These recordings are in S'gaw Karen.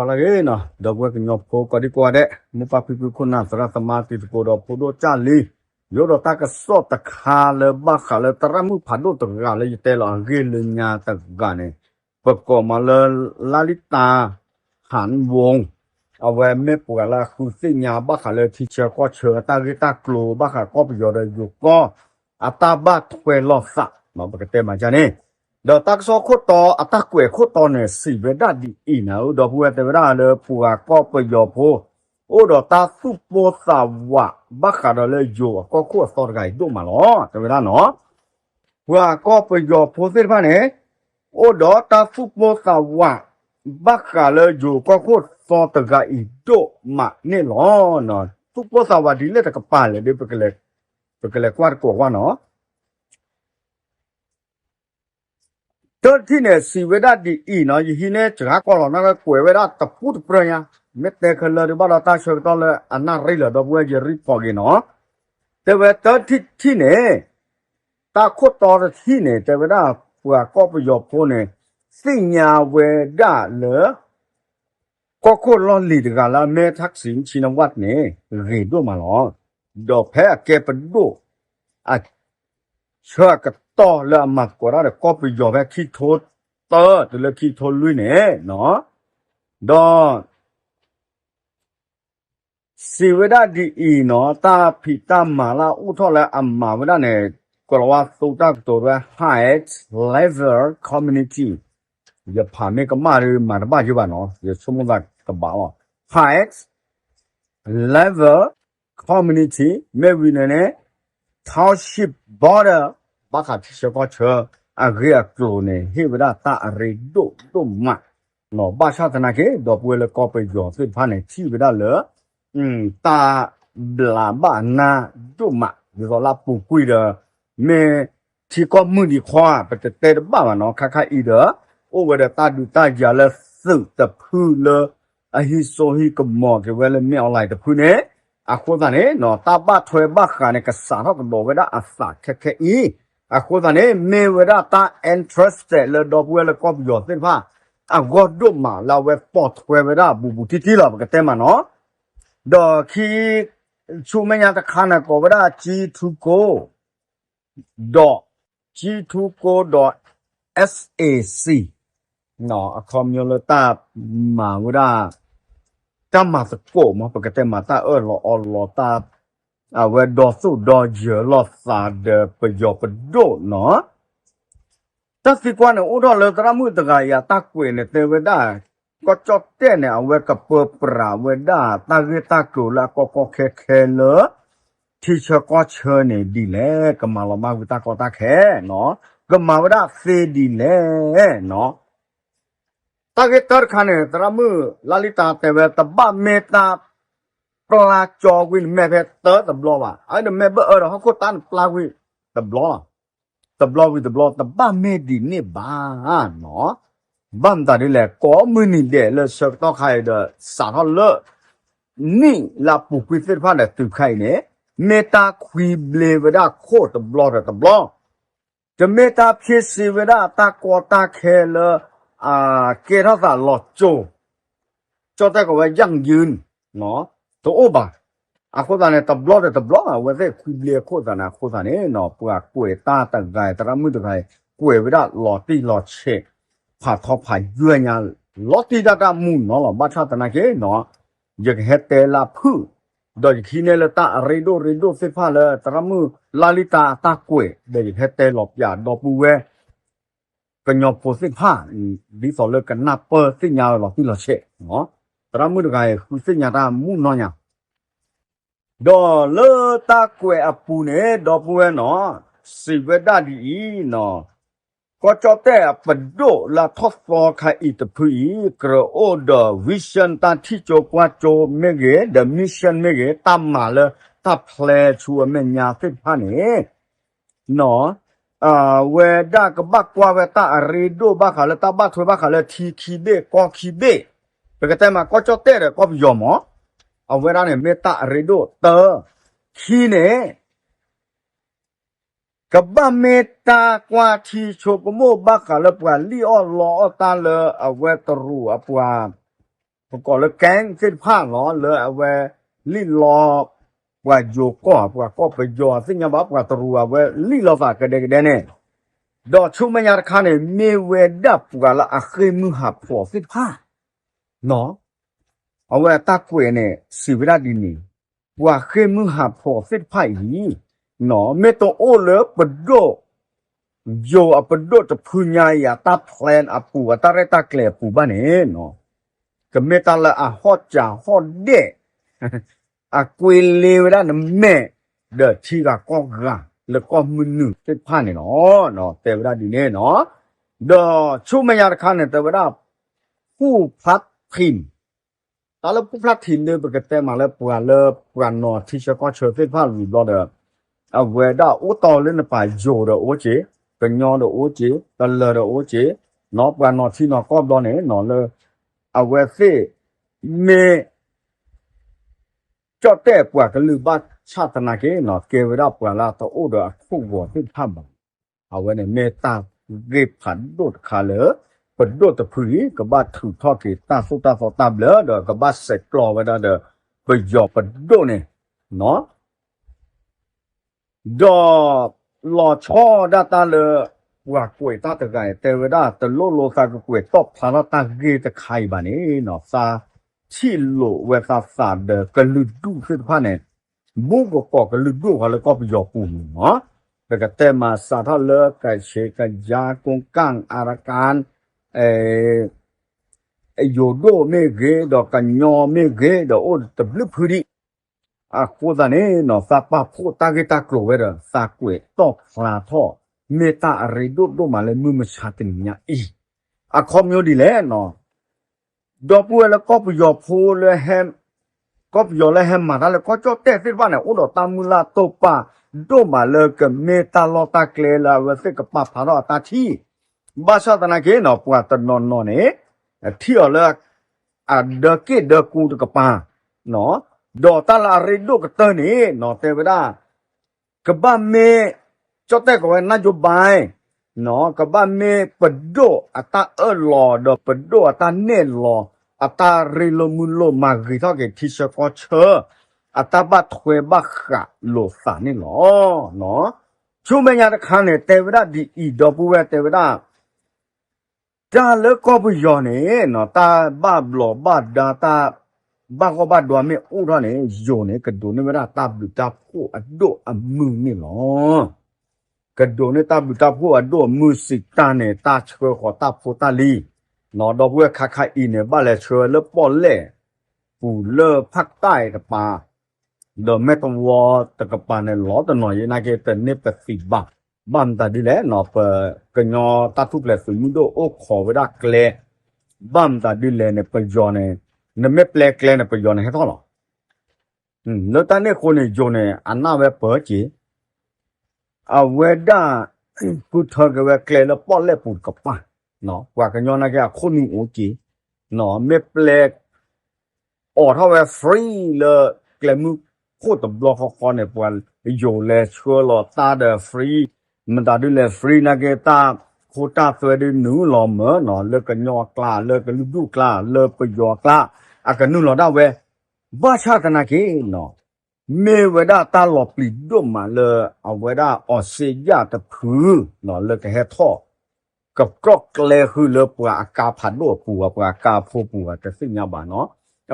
လၢဂ့ၤနီၤ ဒီပုၢ်ဝဲၢ်ကညီဖိကိးဒံကိးဂၤဒဲး မိၢ်ပၢ်ဖံဖုခိၣ်နၢ်သရၣ်သမါတံၤသကိးဒီးဖိဒိၣ်ကၢ်လံၤ, ယအိၣ်ဒီးတၢ်ကစီၣ်တခါလၢဘၣ်ဃးလၢသရၣ်မုၣ်ဖးဒိၣ်တဂၤလၢယတဲလီၤအဂ့ၢ်လၢညါတဂၤန့ၣ်, ပကိးမးလၢ လါလံတၢ် ဟၣ်ဝိ အဝဲမ့ၢ်ပှၤလၢအဃုသ့ၣ်ညါဘၣ်ဃးလၢထံဆၢကီၢ်ဆၢတၢ်ဂ့ၢ်တၢ်ကျိၤဘၣ်ဃးကီၢ်ပယီၤဒီးယိၤကီၢ် အတၢ်ဘၣ်ထွဲလိာ်သး ပကတဲမးန့ၣ်, ဒီးတၢ်ကစီၣ်ခိၣ်တီ အတၢ်ကွဲးခိၣ်တီန့ၣ် စံးဝဲဒၣ်ဒ်အံၤန့ၣ် ဒီပုၢ်ဝဲၢ်တဲဝဲဒၣ်လၢပှၤကီၢ်ပယီၤဖိ အိၣ်ဒီးတၢ်သူၣ်ပိၢ်သးဝး ဘၣ်ဃးဒီးလၢယိၤအကီၢ်ခိၣ်အသီတဂၤအံၤဒိၣ်မးလီၤ. တဲဝဲဒၣ်နီၤ ပှၤကီၢ်ပယီၤဖိသ့ၣ်တဖၣ်န့ၣ် အိၣ်ဒီးတၢ်သူၣ်ပိၢ်သးဝး ဘၣ်ဃးလၢယိၤကီၢ်ခိၣ်သီတဂၤအံၤဒိၣ်မးန့ၣ်လီၤ. သူၣ်ပိၢ်သးဝးဒ်လဲၣ်တကပၤလဲၣ်ဒီး ပကလဲၤကွၢ်တကိးကွၢ်နီၤ တထံၣ်န့ၣ် စံးဝဲဒၣ်ဒ်အံၤနီၤ ယဟံးန့ၢ်စှၤကီၢ်လီၤ နကွဲးဝဲဒၣ်တပူတပြၢညါ, မ့ၢ်တဲခဲလၢာ်ဒုးဘၣ်ဒီးတၢ်ဆၢကတီၢ်လၢအနၣ်ရံၣ်လၢဒီပုၢ်ဝဲၢ်ယရံၣ်ဖီက့ၤနီၤ, တဲဝဲတထံၣ်ထံၣ်န့ၣ် တၢ်ခိၣ်တီတထံၣ်န့ၣ် တဲဝဲဒၣ်ပှၤကီၢ်ပယီၤဖိန့ၣ် သ့ၣ်ညါဝဲဒၣ်လၢ ကီၢ်ခိၣ်လီၢ်လံၤတဂၤလၢအမ့ၢ် Thaksin Shinawatra န့ၣ် ဂ့ၤဒိၣ်မးလီၤ. ဒီးဖဲအကဲပဒိၣ် အဆၢကတီၢ်လၢအမၤသကိးတၢ်ဒီးကီၢ်ပယီၤဖဲခံထိတၢ တုၤလၢခံထိလွံၢ်န့ၣ်နီၤ, ဒီး စံးဝဲဒၣ်ဒ်အံၤနီၤ တၢ်ဖံးတၢ်မၤလၢအအိၣ်ထီၣ်လၢအမၤဝဲဒၣ်န့ၣ် ကိၤလၤဝါသူတၢ်ကတိၤဝဲ Highest Level Community, ယဖးမ့ၢ်ကမၣ်ဒီးမၤတဘၣ်ယဘၣ်နီၤ ယဆိကမိၣ်သးတဘၣ်လီၤ. Highest Level Community မ့ၢ်ဝံၤန့ၣ်န့ၣ် Township Border ဘၣ်ဃးထံဆၢကီၢ်ဆၢ အဂ့ၢ်အကျိၤန့ၣ် ဟ့ၣ်ဝဲဒၣ်တၢ်အရ့ဒိၣ်ဒိၣ်မး ဘၣ်ဆၣ်သနာ်က့ ဒီပုၢ်ဝဲၢ်လၢကီၢ်ပယီၤသ့ၣ်တဖၣ်န့ၣ် ထံၣ်ဝဲဒၣ်လၢ တၢ်ဘျးဘၣ်နၢ်ဒိၣ်မး ဒ်သိးလၢအပူၤကွံာ်ဒီး မ့ၢ်ထံကီၢ်မုၢ်နံၤခီ ပတတဲတဘၣ်ဘၣ်နီၤ ခါခါအံၤဒီး အိၣ်ဝဲဒီးတၢ်ဒုးတၢ်ယၤလၢသုးတဖုလၢ အဟံးစိဟံးကမီၤက့ၤဝဲလၢမ့ၢ် online တဖုန့ၣ် အဃိသတးန့ၣ်နီၤ တၢ်ဘၣ်ထွဲဘၣ်ဃးန့ၣ် ကစးထီၣ်ကဒီးဝဲဒၣ်အသးခဲခဲအံၤ အဃိသတးန့ၣ် မ့ၢ်ဝဲဒၣ်တၢ် interested လၢဒီပုၢ်ဝဲၢ်လၢကီၢ်ပယီၤသ့ၣ်တဖၣ် အဂီၢ်ဒိၣ်မးလၢအဝဲပိာ်ထွဲဝဲဒၣ်ဘူးဘူးတံၢ်တံၢ်လီၤ ပကတဲမးနီၤ ဒီးခံ ဆူမဲာ်ညါတခါန့ၣ် ကိးဝဲဒၣ်ကၠံထူကိ ဒီး ကၠံထူကိဒီး SAC အခီပညီလၢတၢ်မၤဝဲဒၣ် တၢ်မၤသကိးမး ပကတဲမးတၢ်အၢၣ်လီၤအီလီၤတၢ် အဝဲဒီသိၣ်ဒီယၢၤလိာ်သးဒီးပယီၤပဒိၣ်နီၤ တၢ်သံကွၢ်န့ၣ် အိၣ်ထီၣ်လၢသရၣ်မုၣ်တဂၤအံၤအတၢ်ကွဲးန့ၣ် တဲဝဲဒၣ် ကီၢ်ကၠီၣ်တဲၣ်န့ၣ် အဝဲကပၢပြးဝဲဒၣ် တၢ်ဂ့ၢ်တၢ်ကျိၤလၢအကီကီခဲခဲလၢ ထံဆၢကီၢ်ဆၢန့ၣ်ဒ်လဲၣ် ကမၤလီၤမၢ်ဝံၤတၢ်ကီတၢ်ခဲနီၤ ကမၤဝဲဒၣ်သ့ဒ်လဲၣ်နီၤ တၢ်ဂ့ၢ်တၢ်တခါန့ၣ် သရၣ်မုၣ်လါလံတၢ်တဲဝဲ တဘၣ်မ့ၢ်တၢ် ပျၢ်ကၠီဝံၤန့ၣ်မ့ၢ်ဖဲတၢတဘျီဘၣ် အဝဲန့ၣ်မ့ၢ်ဘၣ်အၢဒီးဟီၣ်ခိၣ်တၢ်န့ၣ်ပျၢ်ဝံၤတဘျီလီၤ တဘျီဝံၤတဘျီ တဘၣ်မ့ၢ်ဒ်န့ၣ်ဘၣ်နီၤ ဘၣ်မတၤဒ်လဲၣ် ကိးမုၢ်နံၤဒဲးလၢဆၢကတီၢ်ခါအံၤဒီး စးထီၣ်လၢ နံၣ်လၢအပူၤကွံာ်သ့ၣ်တဖၣ်ဒီးတုၤခါအံၤန့ၣ် မ့ၢ်တၢ်ခွံဘျ့ဝဲဒၣ်ခိၣ်တဘျီဒီးတဘျီ တမ့ၢ်တၢ်ဖ့စ့ဝဲဒၣ်တၢ်ကီတၢ်ခဲလၢ အကဲထီၣ်သးလီၤစိၤ ကၠီၣ်တဲၣ်ကိးဝဲ ยั่งยืน တအိၣ်ဘၣ်. အဃိသတးန့ၣ် တဘျီဒီးတဘျီ အဝဲသ့ၣ်ခွံဘျ့အခိၣ်သတးန့ၣ် အဃိသတးန့ၣ်နီၤ ပှၤကွဲးတၢ်တဂၤ သရၣ်မုၣ်တဂၤ ကွဲးဝဲဒၣ်လီၤတံၢ်လီၤဆဲး ဖးထီဖးယွဲၢ်ညါ လီၤတံၢ်တၢ်တၢ်မူနီၤလီၤ. ဘၣ်ဆၣ်သနာ်က့နီၤ ယကဟဲတဲလၢဖုၣ် ဒီးယကဟံးန့ၢ်လၢတၢ်အရ့ဒိၣ်ရ့ဒိၣ်သ့ၣ်တဖၣ်လၢ သရၣ်မုၣ်လါလံတၢ်အတၢ်ကွဲး ဒီးယကဟဲတဲလီၤပၠးဒီပုၢ်ဝဲၢ် ကညီဖိသ့ၣ်တဖၣ် ဒ်သိးလၢကနၢ်ပၢၢ်သ့ၣ်ညါလီၤတံၢ်လီၤဆဲး, သရၣ်မုၣ်တဂၤအံၤ ဃုသ့ၣ်ညါတၢ်မူနီၢ်ညါ, ဒီးလၢတၢ်ကွဲးအပူၤန့ၣ် ဒီပုၢ်ဝဲၢ်နီၤ, စံးဝဲဒၣ်ဒ်အံၤနီၤ, ကီၢ်ကၠီၣ်တဲၣ်အပဒိၣ်လၢအထီၣ်သီခါအံၤတဖုအံၤ ကြၢးအိၣ်ဒီး vision တၢ်ထံၣ်ကၠိကွၢ်ကၠိမ့ၢ်ဂ့ၤ, ဒီး mission မ့ၢ်ဂ့ၤ, တၢ်မၤလၢတၢ်ဖျဲဆူအမဲာ်ညါသ့ၣ်တဖၣ်န့ၣ် နီၤ, အဝဲဒၣ်ကဘၣ်ကွၢ်ဝဲတၢ်အရ့ဒိၣ်ဘၣ်ဃးလၢတၢ်ဘၣ်ထွဲဘၣ်ဃးလၢထံခံဘ့ၣ်ကီၢ်ခံဘ့ၣ်, ပကတဲမးကီၢ်ကၠီၣ်တဲၣ်ဒီးကီၢ်ပယီၤမး, အဝဲဒၣ်န့ၣ်မ့ၢ်တၢ်အရ့ဒိၣ်တၢ, ခံန့ၣ် ကဘၣ်မ့ၢ်တၢ်ကွၢ်ထံဆိကမိၣ်ဘၣ်ဃးလၢပှၤလံၣ်အီၣ်လီအီၣ်တၢ်လၢအဝဲတရူးအပှၤ ပကိးလၢ gang သ့ၣ်တဖၣ်လီၤ လၢအဝဲလံၣ်လီၤ ပှၤယိၤကီၢ် ပှၤကီၢ်ပယီၤသ့ၣ်ညါဘၣ် ပှၤတရူးအဝဲလံၣ်လီၤသးကဒဲကဒဲန့ၣ်, ဒီးဆူမဲာ်ညါတခါန့ၣ် မ့ၢ်ဝဲဒၣ်ပှၤလၢအဃ့ၢ်မုၢ်ဟးဖျိးသ့ၣ်တဖၣ် အဝဲအတၢ်ကွဲးန့ၣ် စံးဝဲဒၣ်ဒ်န့ၣ်, ပှၤဃ့ၢ်မုၢ်ဟးဖျိးသ့ၣ်တဖၣ်အံၤ မ့ၢ်တအိၣ်လၢပဒိၣ် ယိၤအပဒိၣ်တဖုညါအံၤအတၢ် plan အပူၤ အတၢ်ရဲၣ်တၢ်ကျဲၤအပူၤဘၣ်န့ၣ်, ကမ့ၢ်တၢ်လၢအဟီၣ်စၢၤဟီၣ်ဒဲး အကွ့လ့ဝဲဒၣ်နမဲာ် ဒီးထံဂၤကီၢ်ဂၤ လၢကီၢ်မုၢ်နုာ်သ့ၣ်တဖၣ်န့ၣ်လီၤ. တဲဝဲဒၣ်ဒ်န့ၣ်နီၤ, ဒီးဆူမဲာ်ညါတခါန့ၣ် တဲဝဲဒၣ် ဖူၣ်ဖျါထံၣ် တၢ်လၢဖူၣ်ဖျါထံၣ်န့ၣ် ပကတဲမးလၢပှၤလၢပှၤနီၢ်ထံဆၢကီၢ်ဆၢသ့ၣ်တဖၣ်ဝံၤဘျီဒီး အဝဲဒၣ်အိၣ်တီၢ်လၢနပာ်ယိၤဒီးအိၣ်က့ၤ, ကညီဒီးအိၣ်က့ၤ, တလၢၤဒီးအိၣ်က့ၤ, နီၢ်ပှၤနီၢ်ထံနီၢ်ကီၢ်ဘျီန့ၣ်နီၤ လၢ အဝဲသ့ၣ် မ့ၢ် ကၠီၣ်တဲၣ်ပှၤကလုာ်ဘၣ်ဆၣ်သနာ်က့နီၤ ကဲဝဲဒၣ်ပှၤလၢတအိၣ်ဒီးအခိၣ်ဂီၤသ့ၣ်တဖၣ်ဘၣ်. အဝဲန့ၣ်မ့ၢ်တၢ်ဂ့ၢ်ဖးဒိၣ်တခါလၢ ပဒိၣ်တဖုအံၤ ကဘၣ်ထုးထီၣ်က့ၤတၢ်သိၣ်တၢ်သီတၢ်ဘျၢ ဒီးကဘၣ်ဆဲးကျိးဝဲဒၣ်ဒီး ပယီၤပဒိၣ်န့ၣ် ဒီး လီၤဆီဒၣ်တၢ်လၢ ပှၤကွဲးတၢ်တဂၤအံၤ တဲဝဲဒၣ် တလိၣ်လိသးကကွဲးတီၣ်ဖျါထီၣ်တၢ်ဂ့ၢ်တခါအံၤဘၣ်န့ၣ် သးထံၣ်လိာ်ဝဲသးသးဒီးကလုာ်ဒူၣ်သ့ၣ်တဖၣ်န့ၣ် ဘူးကကိးကလုာ်ဒူၣ်ပှၤလၢကီၢ်ပယီၤပူၤန့ၣ်လီၤ. ပကတဲမးစးထီၣ်လၢ ကၠ့ကယါ ကိကၣ် အၤရကၣ် ယိၤဒိၣ်မ့ၢ်ဂ့ၤ ဒီးကညီမ့ၢ်ဂ့ၤ ဒီးအိၣ်တဘျုးဖုဒံး အဃိသတးန့ၣ် သးပာ်ဖှိၣ်တၢ်ဂ့ၢ်တၢ်ကျိၤဝဲဒီး သးကွဲးတီၣ်ဖျါထီၣ် မ့ၢ်တၢ်အရ့ဒိၣ်ဒိၣ်မးလၢမုၢ်မဆါတနံၤညါအံၤ အခီပညီဒ်လဲၣ်နီၤ ဒီပုၢ်ဝဲၢ်လၢကီၢ်ပယီၤဖိလၢ ကီၢ်ပယီၤလၢဟဲမၤတၢ်လၢကီၢ်ကၠီၣ်တဲၣ်သ့ၣ်တဖၣ်န့ၣ် အိၣ်ဒီးတၢ်မုၢ်လၢ်တိာ်ပာ်ဒိၣ်မးလၢကမ့ၢ်တၢ်လီၢ်တၢ်ကျဲလၢအဝဲသ့ၣ်ကပာ်ဖျါထီၣ်အတၢ်ထံၣ် ဘၣ်ဆၣ်သနာ်က့နီၤ ပှၤတနီၤနီၤန့ၣ် ထံၣ်အီၤလၢ အဒၢးက့ၣ်ဒၢးကူတကပၤ ဒီးတၢ်လၢအရ့ဒိၣ်ကတၢၢ်န့ၣ်နီၤ တဲဝဲဒၣ် ကဘၣ်မ့ၢ် ကၠီၣ်တဲၣ်ကိးဝဲ နၢ်ယိၤဘၣ် ကဘၣ်မ့ၢ်ပဒိၣ်အတၢ်အၢၣ်လီၤ ဒီးပဒိၣ်အတၢ်နဲၣ်လီၤ အတၢ်ရ့လိာ်မုာ်လိာ်မၤဂ့ၤထီၣ်က့ၤထံဆၢကီၢ်ဆၢ အတၢ်ဘၣ်ထွဲဘၣ်ဃးလိာ်သးန့ၣ်လီၤ. ဆူမဲာ်ညါတခါန့ၣ် တဲဝဲဒၣ်ဒ်အံၤ ဒီပုၢ်ဝဲၢ်တဲဝဲဒၣ် တၢ်လၢကီၢ်ပယီၤန့ၣ် တၢ်ဘၣ်ဘျီးဘၣ်ဒါ တၢ်ဘၣ်ဂီၢ်ဘၣ်ဒွါမ့ၢ်အိၣ်ထီၣ်န့ၣ် ယိၤန့ၣ် ကဒိးန့ၢ်ဝဲဒၣ်တၢ်ဘျုးတၢ်ဖှိၣ်အဒိၣ်အမုၢ်န့ၣ်လီၤ. ကဒိးန့ၢ်တၢ်ဘျုးတၢ်ဖှိၣ်အဒိၣ်အမုၢ်စံးတၢ်န့ၣ် တၢ်ဆှၢဃီၤတၢ်ဖိတၢ်လံၤ ဒီပုၢ်ဝဲၢ်ခါခါအံၤန့ၣ် ဘၣ်လဲၤဆှၢလၢပီၣ်လဲၣ် ပူၤလၢဖးတၢ်တပၤ ဒီးမဲၢ်တဝီတကပၤန့ၣ် လီၤတနီၤယဲနာ်က့ တန့ၢ်ပသံးဘၣ်. ဘၣ်မတၤဒ်လဲၣ်နီၤ ပကညီတၢ်ထူၣ်ဖျဲးသုးမုၢ်ဒိၣ်အိၣ်ခိးဝဲဒၣ်ကျဲ ဘၣ်မတၤဒ်လဲၣ်န့ၣ် ပယီၤန့ၣ် နမ့ၢ်ပျဲကျဲန့ၣ် ပယီၤန့ၣ်ဟဲထီၣ်လီၤ. လၢတၢ်န့ၣ်အဃိန့ၣ် ယိၤန့ၣ် အနၢ်ဝဲပၢၤက့ၤ အဝဲဒၣ် ဃုထၢက့ၤဝဲကျဲလၢပီၣ်လဲၣ်ပူၤတကပၤ, ပှၤကညီနာ်က့အခိၣ်နူာ်အိၣ်က့ၤ, မ့ၢ်ပျဲ အိးထီၣ်ဝဲ free လၢကျဲမုၢ်ခိၣ်တဘျီဃီဃီန့ၣ် ပှၤယိၤလဲၤဆှၢလီၤတၢ်ဒီး free, မတၤဒုလဲၤ free နာ်က့ တၢ်ခိတၢ်သွဲဒုနုာ်လီၤမၢ်နီၤ လၢကညီအကျါ လၢကလုာ်ဒူၣ်အကျါ လၢပယီၤအကျါ အကနုာ်လီၤဒၣ်ဝဲ, ဘၣ်ဆၣ်သနာ်က့နီၤ မ့ၢ်ဝဲဒၣ်တၢ်လီၤပျံၤဒိၣ်မးလၢအဝဲဒၣ်အီစ့ယၢ်တဖု လၢကဟဲထီၣ် ကကြီၢ်ကျဲဃုာ်လၢပှၤအကါဖးဒိၣ်အပူၤ ပှၤအကါဖိပူၤတသ့ၣ်ညါဘၣ်နီၤ,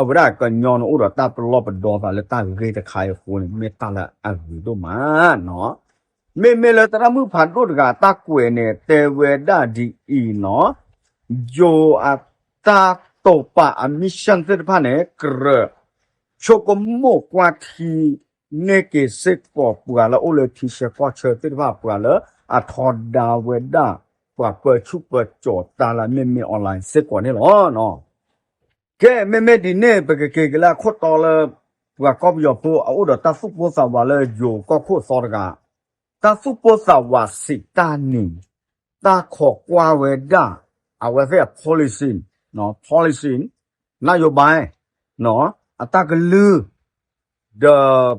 အဝဲဒၣ်ကညီန့ၣ်အိၣ်ဒီးတၢ်ပလီၢ်ပဒီသးလၢတၢ်ဂ့ၢ်တခါအံၤအဃိန့ၣ် မ့ၢ်တၢ်လၢအဂ့ၤဒိၣ်မးနီၤ, မ့မ့ၢ်လၢသရၣ်မုၣ်ဖးဒိၣ်တဂၤအတၢ်ကွဲးန့ၣ် တဲဝဲဒၣ်ဒ်အံၤနီၤ, ယိၤအတၢ်တိာ်ပာ်အ mission သ့ၣ်တဖၣ်န့ၣ် ကြၢး ဆိကမိၣ်ကွၢ်ထံန့ၢ်က့ၤစ့ၢ်ကီးပှၤလၢအိၣ်လၢထံဆၢကီၢ်ဆၢသ့ၣ်တဖၣ် ပှၤလၢအထီဒါဝဲဒၣ် ပှၤပၢဆူၣ်ပၢစိးတၢ်လၢမ့မ့ၢ် online စ့ၢ်ကီးန့ၣ်လီၤ. ကဲ မ့မ့ၢ်ဒ်န့ၣ် ပကက့ၤက့ၤလၢအခိၣ်တီလၢ ပှၤကီၢ်ပယီၤဖိအအိၣ်ဒီးတၢ်သူၣ်ပိၢ်သးဝးလၢယိၤကီၢ်ခိၣ်သီတဂၤ, တၢ်သူၣ်ပိၢ်သးဝးစံးတၢ်န့ၣ်, တၢ်ခိးကွၢ်ဝဲဒၣ် အဝဲသ့ၣ်အ policy, policy, နၢ်ယိၤဘၣ် အတၢ်ကလုၢ် ဒီး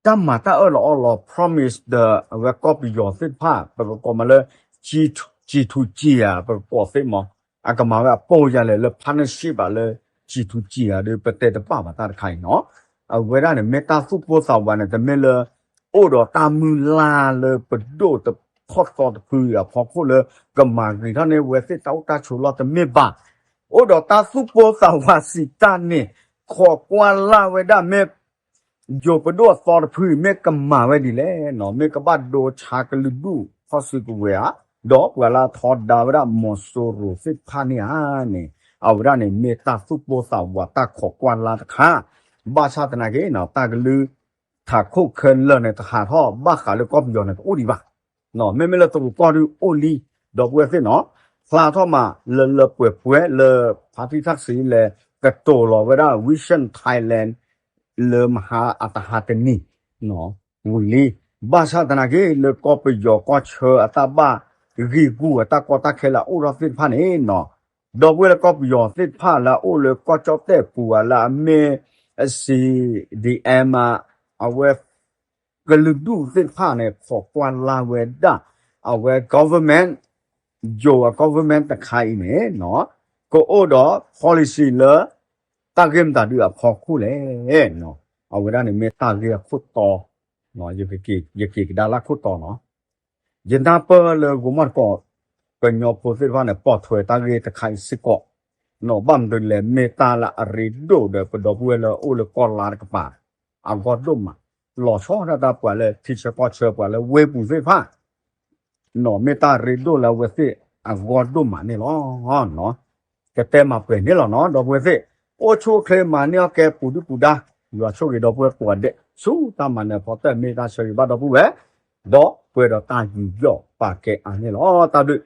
တၢ်မၤတၢ်အၢၣ်လီၤအီလီၤ promise ဒီးအဝဲကီၢ်ပယီၤသ့ၣ်တဖၣ် ပကကိးမးလၢ G two G ဧါ ပကကိးသ့မး, အကမၤဝဲအပိၢ်ယၤလဲၣ်လၢ partnership ဘၣ်လၢ စံးထူစံးယၤဒီး ပတဲတဘၣ်ဘၣ်တၢ်တခါအံၤနီၤ. အဝဲဒၣ်န့ၣ် မ့ၢ်တၢ်သူၣ်ပိၢ်သးဝးန့ၣ် တမ့ၢ်လၢ အိၣ်ဒီးတၢ်မုၢ်လၢ်လၢပဒိၣ်တခီၣ်သီတဖုအဖီခိၣ်လၢ ကမၤဂ့ၤထီၣ်န့ၢ်ဝဲသ့ၣ်တၢ်အိၣ်တၢ်ဆိးလီၢ်တမ့ၢ်ဘၣ်. အိၣ်ဒီးတၢ်သူၣ်ပိၢ်သးဝးစံးတၢ်န့ၣ် ခိးကွၢ်လၢ်ဝဲဒၣ်မ့ၢ် ယိၤပဒိၣ်အသီတဖုအံၤ မ့ၢ်ကမၤဝဲဒ်လဲၣ်နီၤ, မ့ၢ်ကဘၣ်ဒိဆါကလုာ်ဒူၣ်ဖီၣ်စုကဝဲၤဧါ, ဒီးပှၤလၢအထီဒါဝဲဒၣ်မီၤစိရိၤသ့ၣ်တဖၣ်န့ၣ်ဧါန့ၣ်, အဝဲဒၣ်န့ၣ် မ့ၢ်တၢ်သူၣ်ပိၢ်သးဝးတၢ်ခိးကွၢ်လၢ်တခါ, ဘၣ်ဆၣ်သနာ်က့နီၤ တၢ်ကလုၢ်ထးခိၣ်ခဲလၢာ်န့ၣ် တဟးထီၣ်ဘၣ်ဃးလၢကီၢ်ပယီၤန့ၣ် တအိၣ်ဒံးဘၣ်. မ့မ့ၢ်လၢတရူးကီၢ်ဒုအိၣ်လံ, ဒီပုၢ်ဝဲၢ်သ့ၣ်နီၤ, ဖျါထီၣ်မးလၢလၢပှဲၤပှဲၤလၢ ဖါတံၢ်ထၣ်စံလၢ ကတိၤလီၤဝဲဒၣ် Vision Thailand လၢမဟါအတဟါတနံၤ ဝံၤလံ. ဘၣ်ဆၣ်သနာ်က့ လၢကီၢ်ပယီၤကီၢ်ဆၢအတၢ်ဘၣ်ဂံၢ်ဂူာ်အတၢ်ကီတၢ်ခဲလၢအအိၣ်ထီၣ်သ့ၣ်တဖၣ်န့ၣ်နီၤ, ဒီပုၢ်ဝဲၢ်လၢကီၢ်ပယီၤသ့ၣ်တဖၣ်လၢအအိၣ်လၢကီၢ်ကၠီၣ်တဲၣ်ပူၤဧါ လၢအမ့ၢ် CDM ဧါ, အဝဲ ကလုာ်ဒူၣ်သ့ၣ်တဖၣ်န့ၣ် ခိးကွၢ်လၢ်ဝဲဒၣ် အဝဲ government ယိၤအ government တခါအံၤန့ၣ်နီၤ, ကအိၣ်ဒီး policy လၢ တၢ်ဂ့ၢ်မတၤဒုအဖီခိၣ်လဲၣ်. အဝဲဒၣ်န့ၣ်မ့ၢ်တၢ်ဂ့ၢ်အခိၣ်တီ, ယက့ၤကဒါလၢခိၣ်တီနီၤ. ယနၢ်ပၢၢ်လၢဂိၤမီၣ်တကိး ကညီဖိသ့ၣ်တဖၣ်န့ၣ် ပိာ်ထွဲတၢ်ဂ့ၢ်တခါအံၤစ့ၢ်ကီး, ဘၣ်မနုၤလဲၣ် မ့ၢ်တၢ်လၢအရ့ဒိၣ်ဒီး ပဒီပုၢ်ဝဲၢ်လၢအအိၣ်လၢကီၢ်လါတကပၤ အဂီၢ်ဒိၣ်မး, လီၤဆီဒၣ်တၢ်ပှၤလၢထံဆၢကီၢ်ဆၢ ပှၤလၢဝ့ၢ်ပူၤသ့ၣ်တဖၣ် မ့ၢ်တၢ်ရ့ဒိၣ်လၢအဝဲသ့ၣ်အဂီၢ်ဒိၣ်မးန့ၣ်လီၤ. ကတဲမၤပှဲၤန့ၣ်လီၤနီၤ ဒီပုၢ်ဝဲၢ်သ့ၣ်, အိၣ်ဆူၣ်အိၣ်ချ့မၤန့ၢ်အီၣ်ကဲပူၤဒုၣ်ပူၤဒါ, ယွၤဆိၣ်ဂ့ၤဒီပုၢ်ဝဲၢ်ကိးဂၤဒဲး ဆူတၢ်မၤနၢၤဖီတၢၢ် မ့ၢ်တၢ်ဆၢဂ့ၤဘၣ်ဒီပုၢ်ဝဲၢ်, ဒီးပှဲၤဒီးတၢ်ယူးယီၣ်ပာ်ကဲအါန့ၣ်လီၤ. တၢ်ဘျုး